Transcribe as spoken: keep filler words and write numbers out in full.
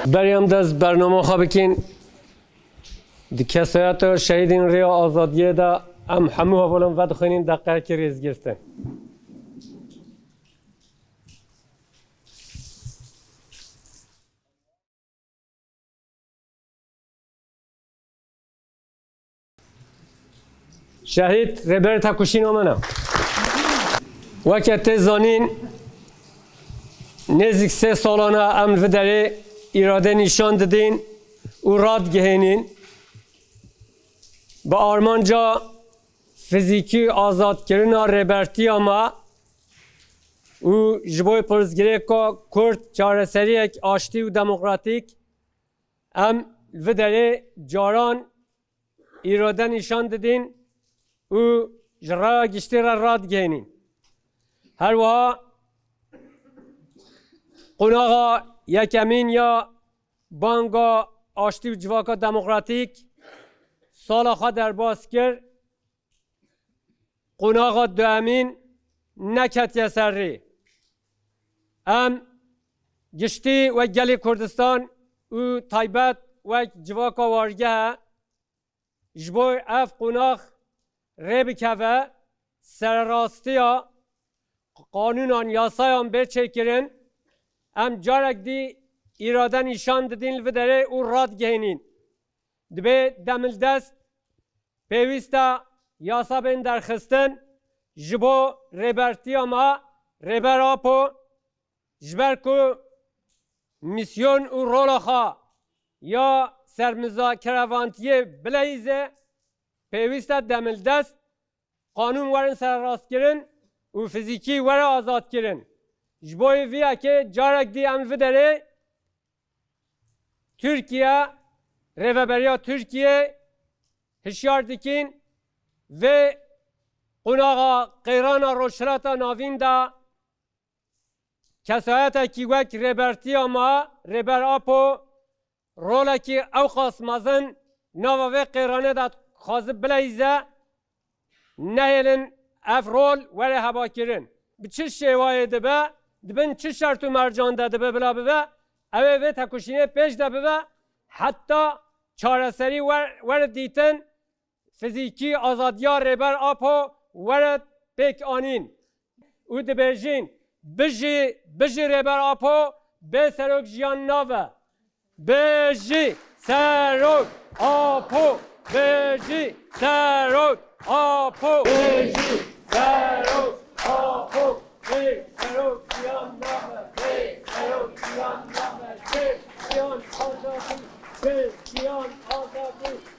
Berê em dest bernama xwe bikin, di kesayeta şehîdên Rêya Azadiyê de em hemû hevalên vedixwînin deqeyekî rêzgirtin. Şehîd Rêber Tekoşîna me ne. Weke tê zanîn, nêzîk sê salan e em li vê derê îrade nîşan didîn û radigihênîn. Bi armanca fizîkî azadkirina rêbertiya me û ji bo pirsgirêka Kurd çareseriyek aştî û demokratîk, em li vê derê caran îrade nîşan didîn û ji raya giştî re radigihênîn. Her wiha qonaxa yekemîn ya banga aştî û civaka demokratîk sala xwe derbas kir. Qonaxa duemîn neketiye ser rê. Em giştî wek gelê Kurdistan û taybet wek civaka wargehe ji bo ev qonax rê bikeve, sererastiya qanûnan, yasayan bê çêkirin, em carek dî îrade nîşan didîn li vê derê û radigihênîn. Dibê demildest pêwîst e yasa bên derxistin ji bo rêbertiya me, Rêber Apo, ji ber ku misyon û rola xwe ya sermizakerevantiyê bileyîze, pêwîst e demildest qanûn werin sererastkirin û fizîkî were azadkirin. Ji bo vê yekê carek dî em vê derê Tirkiye, Rêveberiya Tirkiye hişyar dikin, vê qonaxa qeyrana Rojhilata Navîn de kesayetekî wek rêbertiya me, Rêber Apo, rolekî ewqas mezin nava vê qeyranê de dixwaze bileyîze, nehêlin ev rol were hebakirin. Bi çi şêwayê dibe, di bin çi şert û mercan de dibe bila bibe, ew ê vê tekoşînê pêş de bibe, heta çareserî wer-, were dîtin, fizîkî azadiya Rêber Apo were pêk anîn û dibêjin, bijî, bijî Rêber Apo, bê serok jiyan nabe. Bijî serok Apo, bijî serok Apo. Bijî serok Apo, bê serok jiyan nabe, bê serok jiyan nabe, bê jiyan azadî, bê jiyan azadî.